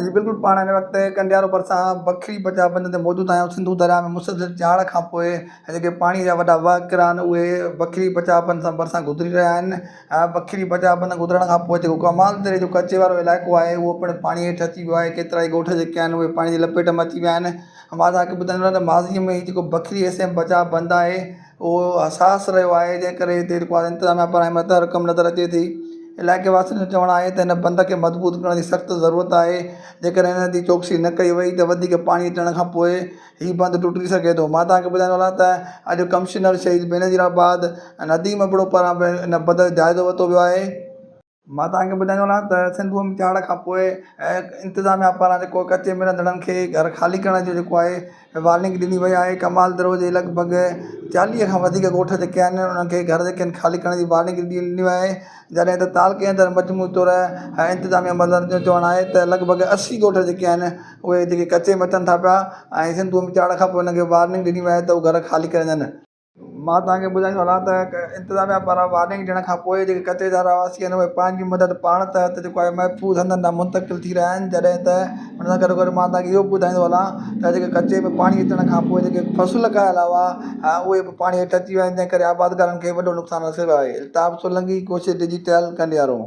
جي بلڪل پاڻ هن وقت ڪنڊيارو ڀرسان بکري بچاء بند تي موجود آهيون سنڌو درياء ۾ مسلسل چاڙهه کان پوء جيڪي پاڻي جا وڏا وهڪرا آهن اهي بکري بچاء بند سان ڀرسان گذري رهيا آهن بکري بچاء بند گذرڻ کان پوء جيڪو ڪمال دري جو ڪچي وارو علائقو آهي اهو پڻ پاڻي هيٺ اچي ويو آهي ڪيترائي ڳوٺ جيڪي آهن اهي پاڻي جي لپيٽ ۾ اچي ويا آهن مان توهان کي ٻڌائيندو هلان ته ماضي ۾ هي جيڪو بکري ايس ايم بچاء بند آهي اهو حساس رهيو آهي جنهن ڪري هتي رڪارڊ انتظاميا پاران متحرڪ ڪم نظر اچي ٿي. علائقي واسين جو چوڻ آهي ته هن بند کي مضبوط ڪرڻ جي سخت ضرورت آهي جيڪڏهن هن جي چوڪسي نه ڪئي وئي ته وڌيڪ پاڻي اچڻ کان پوء هي بند ٽٽي سگهي ٿو. مان توهان کي ٻڌائيندو هلان ته اڄ ڪمشنر شهيد بينظير آباد نديم ابڙو پاران به ان بند جو جائزو ورتو ويو آهي. مان توهان کي ٻڌائيندو هلان ته سنڌوء ۾ چاڙهه کان پوء انتظاميا پاران جيڪو ڪچي ۾ رهندڙن کي گهر خالي ڪرڻ جو جيڪو آهي وارننگ ڏني وئي آهي ڪمال درو جي لڳ ڀڳ 40 کان وڌيڪ ڳوٺ جيڪي آهن انهن کي گهر جيڪي آهن خالي ڪرڻ جي وارننگ ڏني وئي آهي جڏهن ته تعلقي اندر مجموعي طور انتظاميا عملدارن جو چوڻ آهي ته لڳ ڀڳ 80 ڳوٺ جيڪي آهن اهي جيڪي ڪچي ۾ اچن ٿا پيا ۽ سنڌوء ۾ چاڙهه کان پوء انهن کي وارننگ ڏني وئي آهي ته هو گهر خالي ڪري وڃن. مان توهان کي ٻڌائيندو هلان ته انتظاميا پاران وارننگ ڏيڻ کان پوء جيڪي ڪچي جا رهواسي آهن اهي پنهنجي مدد پاڻ تحت جيڪو آهي محفوظ هنڌن ڏانهن منتقل ٿي رهيا آهن جڏهن ته ان سان گڏو گڏ مان توهان کي اهو به ٻڌائيندو هلان ته جيڪي ڪچي ۾ پاڻي اچڻ کان پوء جيڪي فصل ڪاهيل هئا اهي به پاڻي هيٺ اچي ويا آهن جنهن ڪري آبادگارن کي وڏو نقصان رسيو آهي الطاف سولنگي ڪوشش ڊجيٽل ڪنڊيارو.